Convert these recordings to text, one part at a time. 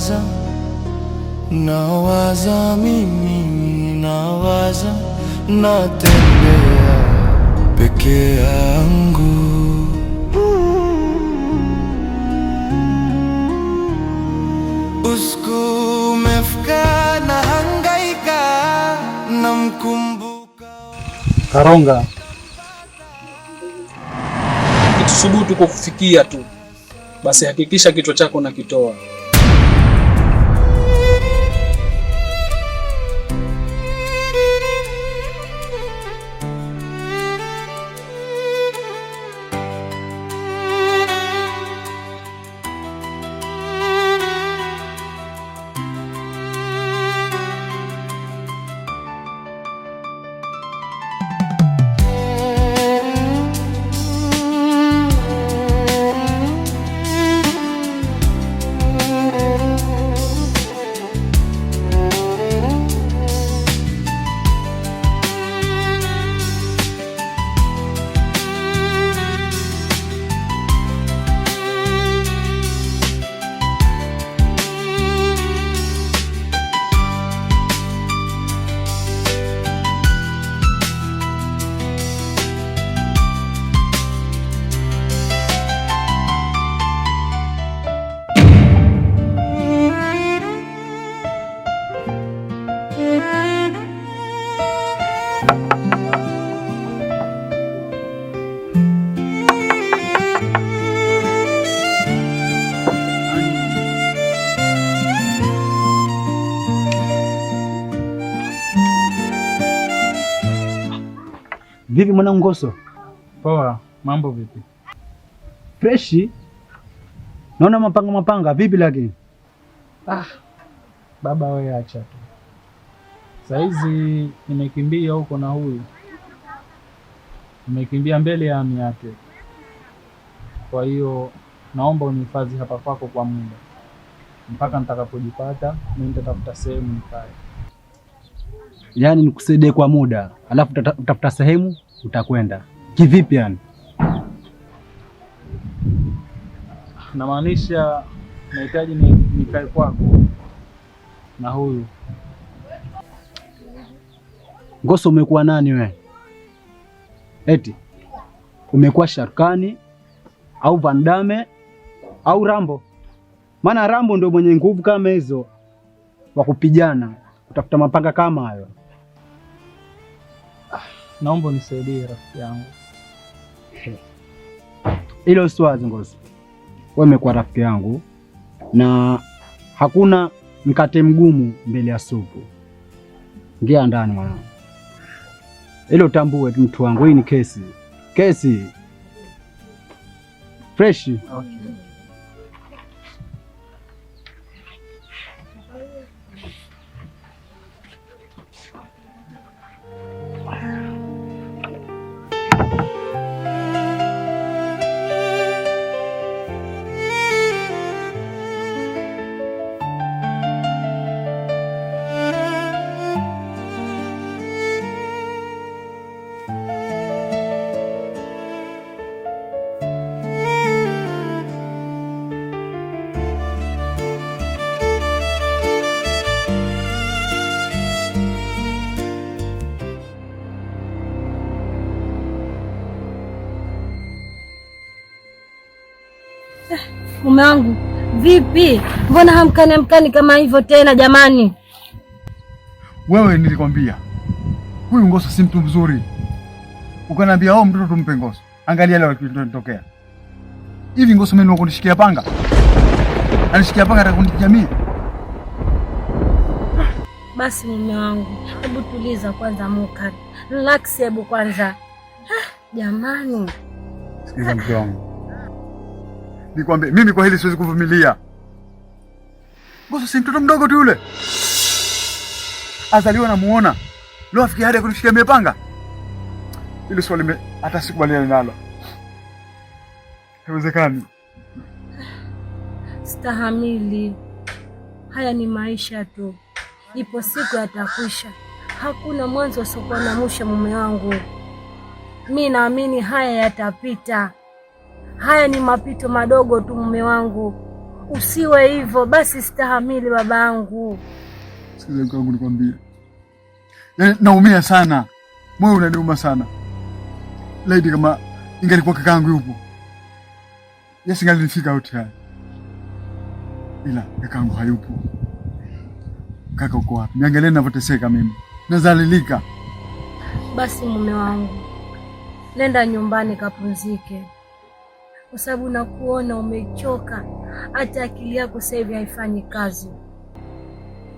Nawaza, nawaza mimi, nawaza, natembea peke yangu. Usiku umefika, nahangaika, namkumbuka. Karonga, ikisubutu kukufikia tu, basi hakikisha kichwa chako nakitoa. Vipi mwanangu Ngoso? Poa, mambo vipi? Freshi. Naona mapanga mapanga, vipi lakini? Ah, baba wewe acha tu. Saizi nimekimbia huko na huyu, nimekimbia mbele ya ami yake. Kwa hiyo naomba unihifadhi hapa kwako kwa muda mpaka nitakapojipata, mimi nitatafuta sehemu nikae. Yaani nikusaidie kwa muda, alafu utafuta sehemu utakwenda. Kivipi yani? Namaanisha nahitaji nikae kwako na huyu. Ngoso, umekuwa nani we? Eti umekuwa Sharkani au Van Damme au Rambo? Maana Rambo ndio mwenye nguvu kama hizo wa kupigana, kutafuta mapanga kama hayo. Naomba unisaidie rafiki yangu. Hilo usiwaze Ngoso, wewe umekuwa rafiki yangu na hakuna mkate mgumu mbele ya supu. Ingia ndani mwanangu, hilo utambue tu mtu wangu, hii ni kesi kesi fresh. Okay. Mume wangu vipi? Mbona hamkani hamkani kama hivyo tena jamani? Wewe nilikwambia huyu Ngoso si mtu mzuri, ukaniambia oh, mtoto tumpe Ngoso. Angalia leo kinachotokea. Hivi Ngoso mimi ni kunishikia panga, anishikia panga atakunijamii. Basi mume wangu, hebu tuliza kwanza, muka relax, hebu kwanza. Ah, jamani. Sikiza mke wangu, nikwambie mimi kwa hili siwezi kuvumilia. Ngoso si mtoto mdogo tu yule, azaliwa namuona leo afikia hadi ya kunishikia mie panga. Hili swali hata sikubaliana nalo, haiwezekani. Stahamili, haya ni maisha tu, ipo siku yatakwisha. Hakuna mwanzo usiokuwa na mwisho, mume wangu. Mi naamini haya yatapita. Haya ni mapito madogo tu, mume wangu. Usiwe hivyo basi, stahamili babangu. Sikiza mke wangu, nikwambie, yaani naumia sana, moyo unaniuma sana. Laiti kama ingalikuwa kakaangu yupo, yasingalinifika yote haya, ila kakaangu hayupo. Kaka uko wapi? Niangalie ninavyoteseka mimi, nazalilika. Basi mume wangu, nenda nyumbani kapumzike, kwa sababu nakuona umechoka, hata akili yako sasa hivi haifanyi kazi.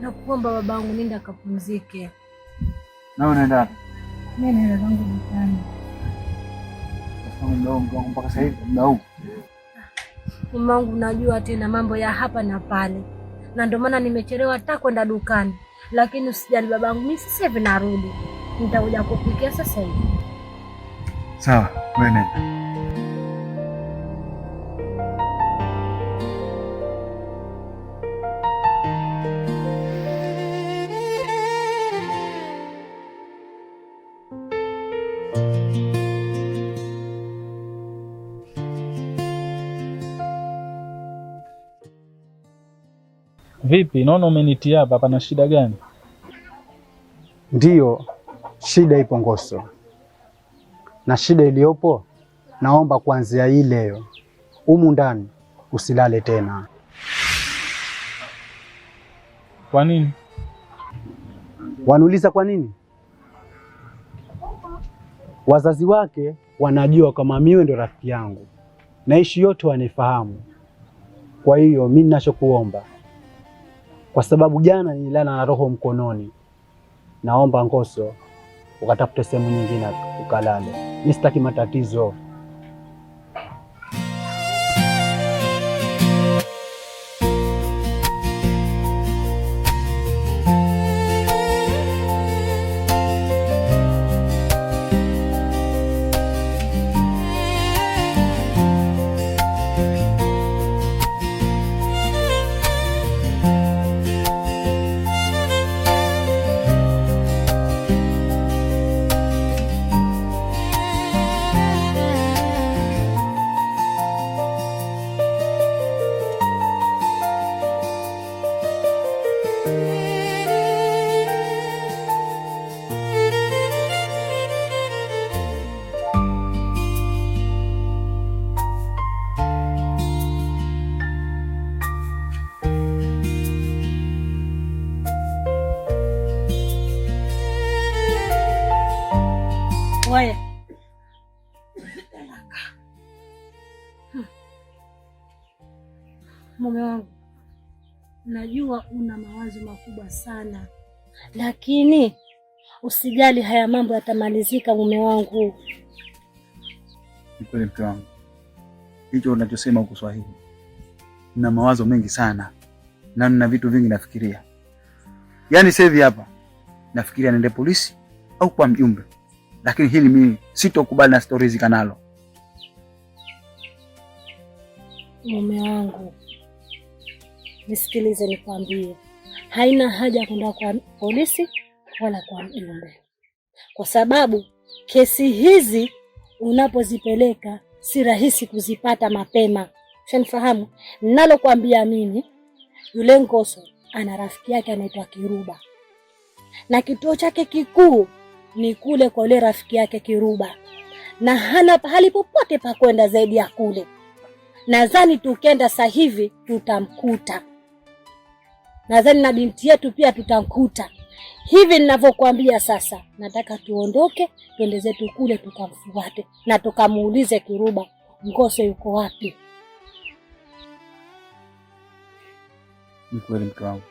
Nakuomba babangu, nenda kapumzike. Na unaenda wapi? Mimi naenda zangu dukani. Mpaka sasa hivi muda huu Mume wangu, najua tena mambo ya hapa na pale, na ndio maana nimechelewa hata kwenda dukani, lakini usijali babangu, mimi sasa hivi narudi, nitakuja kupikia sasa hivi. Sawa, wewe nenda. Vipi, naona umenitia hapa, pana shida gani? Ndiyo, shida ipo Ngoso, na shida iliyopo, naomba kuanzia hii leo humu ndani usilale tena. Kwa nini? Wanuliza kwa nini? Wazazi wake wanajua kama miwe ndo rafiki yangu, naishi yote wanifahamu. Kwa hiyo mi ninachokuomba, kwa sababu jana nililala na roho mkononi, naomba Ngoso ukatafute sehemu nyingine ukalale. Mi sitaki matatizo. Waya. Mume wangu, najua una mawazo makubwa sana, lakini usijali, haya mambo yatamalizika mume wangu. Ni kweli mke wangu, hicho unachosema huko Swahili, nina mawazo mengi sana na nina vitu vingi nafikiria. Yaani sasa hivi hapa nafikiria niende polisi au kwa mjumbe, lakini hili mimi sitokubali na sitoridhika nalo. Mume wangu, nisikilize nikwambie, haina haja kwenda kwa polisi wala kwa mjumbe, kwa sababu kesi hizi unapozipeleka si rahisi kuzipata mapema. Ushanifahamu? Nalokwambia mimi, yule Ngoso ana rafiki yake anaitwa Kiruba, na kituo chake kikuu ni kule kwa yule rafiki yake Kiruba, na hana pahali popote pa kwenda zaidi ya kule. Nadhani tukenda sasa hivi tutamkuta, nadhani na binti yetu pia tutamkuta. Hivi ninavyokuambia sasa, nataka tuondoke twende zetu kule tukamfuate na tukamuulize Kiruba, Ngoso yuko wapi? Ni kweli mke wangu,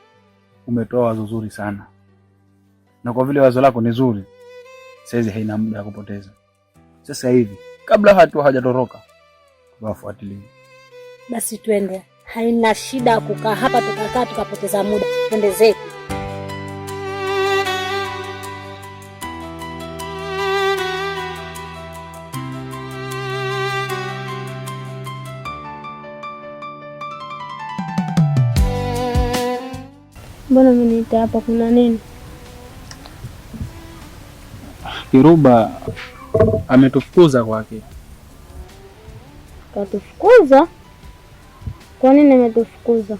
umetoa wazo zuri sana, na kwa vile wazo lako ni zuri, saizi haina muda ya kupoteza. Sasa hivi kabla hatua hajatoroka, tuwafuatilie. Basi twende, haina shida ya kukaa hapa tukakaa tukapoteza muda. Twende zetu. Mbona umeniita hapa? Kuna nini? Kiruba ametufukuza kwake. Katufukuza? Kwa nini ametufukuza?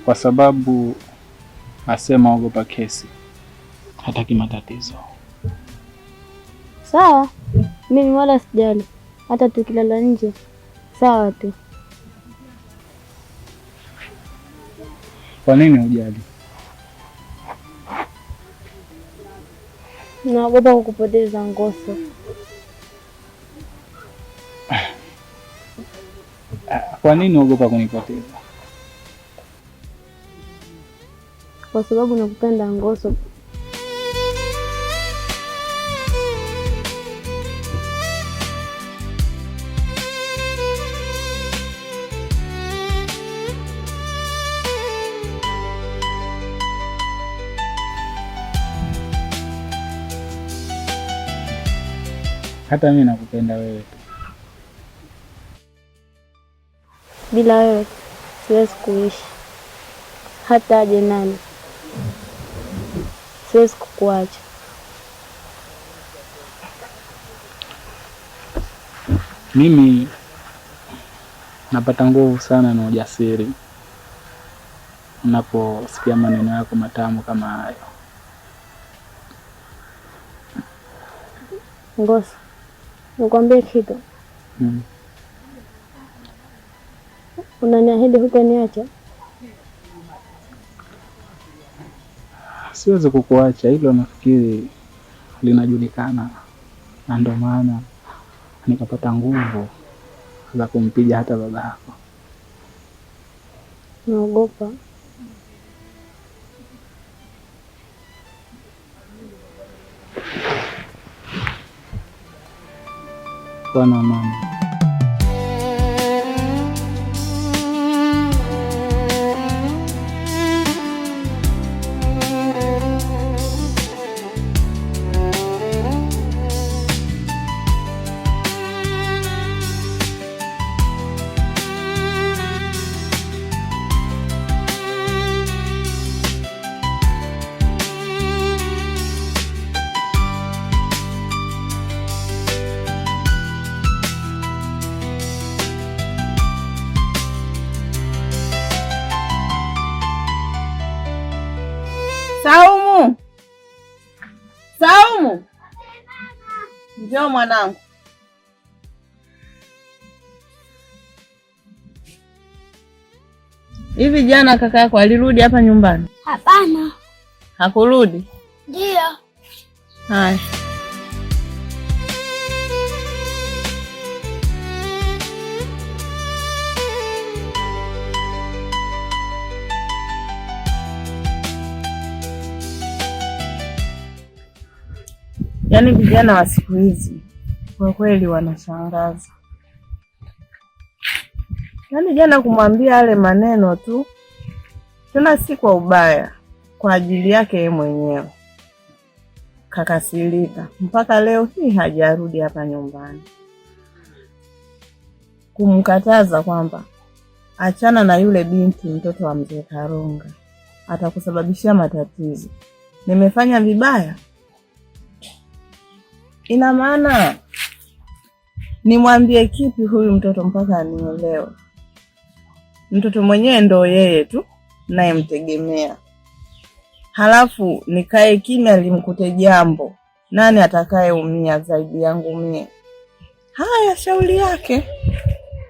Kwa sababu asema ogopa kesi, hataki matatizo. Sawa, mimi wala sijali, hata tukilala nje sawa tu. Kwa nini hujali? Naogopa kukupoteza Ngoso. Kwa nini uogopa kunipoteza? Kwa sababu nakupenda Ngoso. Hata mimi nakupenda wewe tu. Bila wewe siwezi kuishi, hata aje nani, siwezi kukuacha. Mimi napata nguvu sana na ujasiri unaposikia maneno yako matamu kama hayo. Ngoso, nikwambie kitu. Unaniahidi hutaniacha? Siwezi kukuacha, hilo nafikiri linajulikana, na ndio maana nikapata nguvu za kumpiga hata baba yako. Naogopa. Kuwa na amani. Saumu, Saumu, njoo mwanangu. Hivi jana kaka yako alirudi hapa nyumbani? Hapana. Hakurudi? Ndio. Haya. Yaani vijana wa siku hizi kwa kweli wanashangaza. Yaani jana kumwambia yale maneno tu, tena si kwa ubaya, kwa ajili yake yeye mwenyewe, kakasirika mpaka leo hii hajarudi hapa nyumbani. Kumkataza kwamba achana na yule binti, mtoto wa mzee Karonga, atakusababishia matatizo. Nimefanya vibaya? Ina maana nimwambie kipi huyu mtoto mpaka anielewe? Mtoto mwenyewe ndo yeye tu nayemtegemea, halafu nikae kimya limkute jambo, nani atakayeumia zaidi yangu mie? Haya, shauri yake.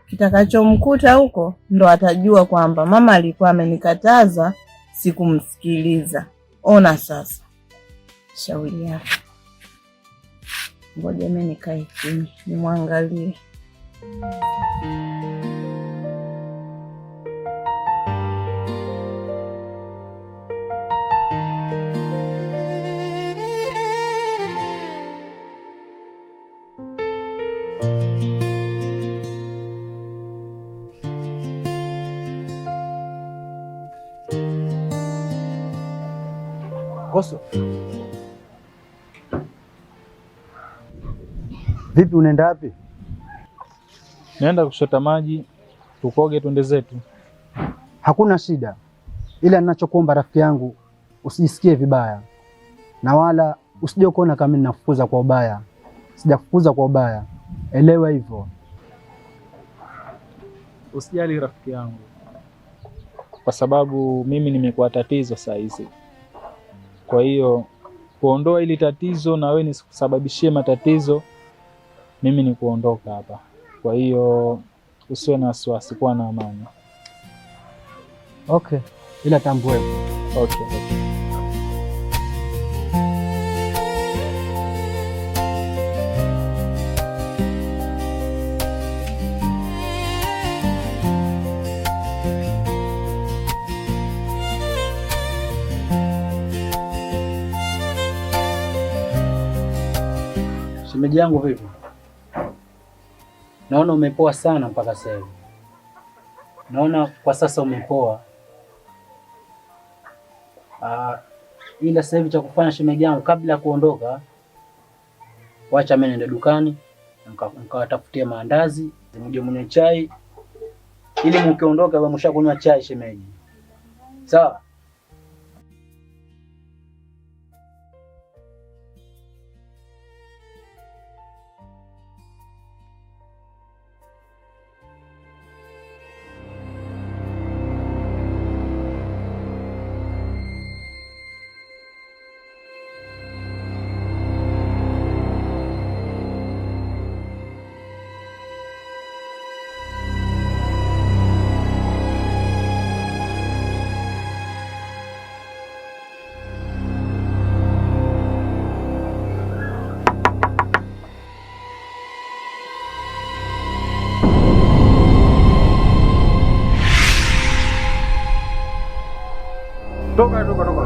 Kitakachomkuta huko ndo atajua kwamba mama alikuwa amenikataza, sikumsikiliza. Ona sasa, shauri yake. Ngoja mimi nikae chini nimwangalie. Ngoso, vipi, unaenda wapi? Naenda kushota maji, tukoge twende zetu. Hakuna shida, ila ninachokuomba rafiki yangu, usijisikie vibaya na wala usije kuona kama ninafukuza kwa ubaya. Sijafukuza kwa ubaya, elewa hivyo. Usijali rafiki yangu, kwa sababu mimi nimekuwa tatizo saa hizi. Kwa hiyo kuondoa hili tatizo na wewe nisikusababishie matatizo, mimi ni kuondoka hapa. Kwa hiyo usiwe na wasiwasi, kuwa na amani. Okay, ila tambue. Okay. Shemeji yangu vipi? Naona umepoa sana mpaka sasa hivi. Naona kwa sasa umepoa. Ila sasa hivi cha kufanya shemeji yangu, kabla ya kuondoka, wacha mimi niende dukani nikawatafutie maandazi, mje mwenye chai, ili mkiondoka wewe mshakunywa chai shemeji. Sawa? Toka, toka, toka.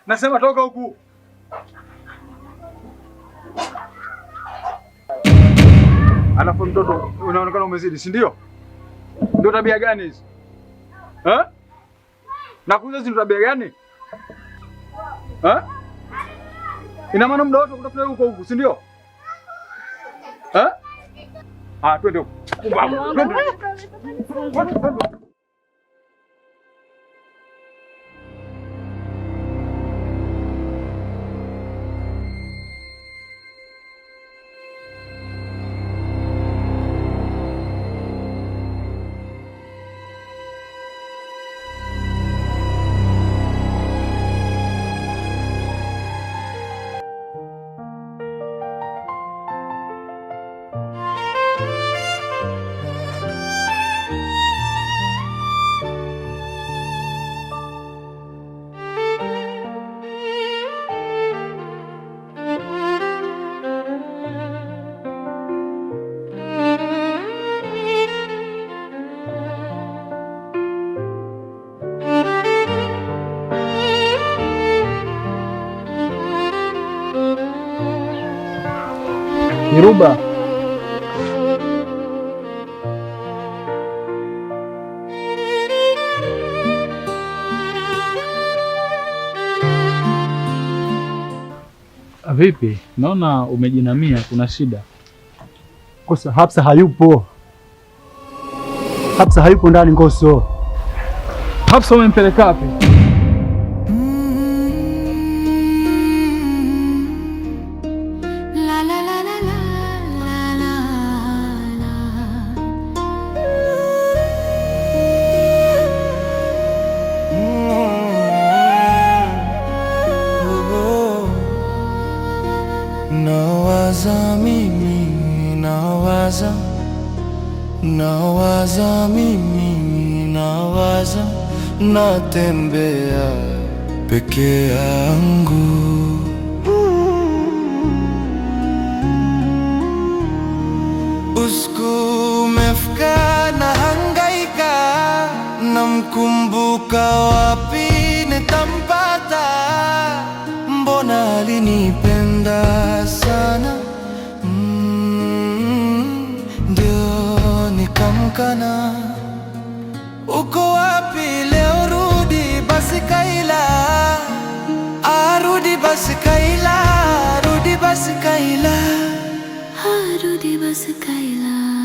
Nasema toka huku. Alafu mtoto unaonekana umezidi, si ndio? Ndio tabia gani hizi? Eh? Nakuuliza hizi ndio tabia gani? Eh? Ina maana muda wote kutafuta huko huku, si ndio? Eh? Ah, twende huko. Twende. Twende. Kiruba, vipi? Naona umejinamia, kuna shida? Kosa, Hafsa hayupo. Hafsa hayupo ndani Ngoso. Hafsa umempeleka wapi? La la la la la la la la. Oh, nawaza mimi, nawaza, nawaza mimi, nawaza, natembea peke yangu. Usiku umefika, nahangaika, namkumbuka wapi nitampata? Mbona alinipenda sana, ndio nikamkana. Uko wapi leo? Rudi basi Kaila, arudi basi Kaila, rudi basi Kaila. Arudi basi Kaila.